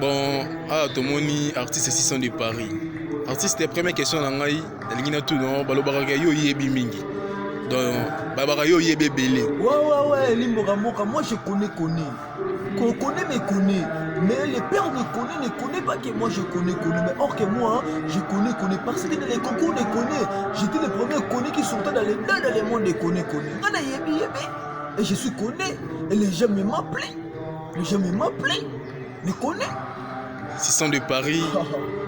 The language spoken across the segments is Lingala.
Bon, awa tomoni artiste 600 de Paris. Artiste, première question na ngai, nalingi natuna, balobaka yo oyebi mingi. Donc balobaka yo oyebi ebele. Ouais, Limboka Mboka, moi je connais, connais. Qu'on connaît, me connaît. Mais le père ne connaît, ne connaît pas que moi je connais, connais. Mais or que moi, je connais, connais. Parce que dans les concours de connaît, j'étais le premier connaît qui sortait dans le monde de connaît, connaît. Nga nayebi, yebi. Et je suis connaît. Et les gens me m'appelaient. Les gens me m'appelaient. Me connaît. 600 de Paris.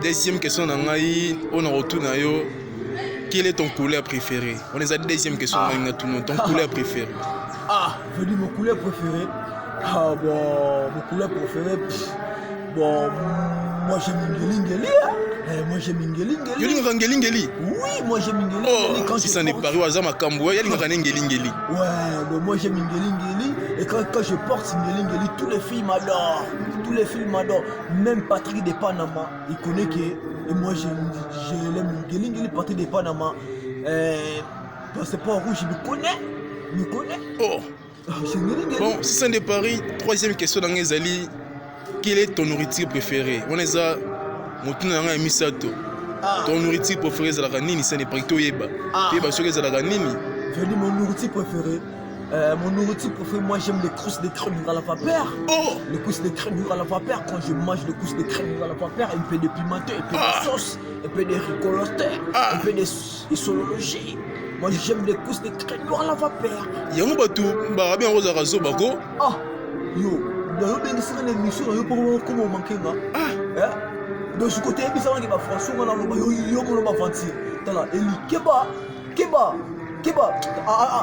Deuxième question na ngai, oyo na retour yo. Quelle est ton couleur préférée? On est à deuxième question Ah. na ngai natuna, ton couleur préférée. Ah, je dis mon couleur préférée. Ah bon, mon couleur préférée. Pff, bon, moi j'aime Ngelingeli. Hein. Eh, moi j'aime Ngelingeli. Yo lingaka ngelingeli? Oui, moi j'aime Ngelingeli. Oh, Quand je 600 de Paris aza makambo, ye alingaka ne ngelingeli. Ouais, donc moi j'aime Ngelingeli. Et quand je porte Ngelingeli, tous les filles m'adorent. Tous les filles m'adorent. Même Patrick de Panama, il connaît que. Et moi je l'aime Ngelingeli, Patrick de Panama. Passeport rouge, il me connaît. Il me connaît. Oh. Ah, c'est Ngelingeli. Bon, 600 de Paris, troisième question na ngai ezali: quelle est ton nourriture préférée? Wana eza motuna na ngai ya misato. Ah. Ton nourriture préférée ezalaka nini, 600 de Paris? Toyeba. Ah. Toyeba soki ezalaka nini. Je dis mon nourriture préférée. Mon nourriture préférée, moi j'aime les crousses de crème à la vapeur. Oh. Les crousses de crème à la vapeur. Quand je mange les crousses de crème à la vapeur, un peu de pimenté, un peu Ah. de sauce, un peu de rigolote, Ah. un peu de solologie. Moi j'aime les crousses de crème à la vapeur. Yango bato barabi yango ozalaka zoba ko. Ah, yo, nayobengisaka na émission na yo mpo koma omanke nga. Ah. Eh? Donc soki otoyebisaka bafrançais nga naloba yo, yo mona baventure. Tala, eli keba, keba, keba. Ah, ah, ah.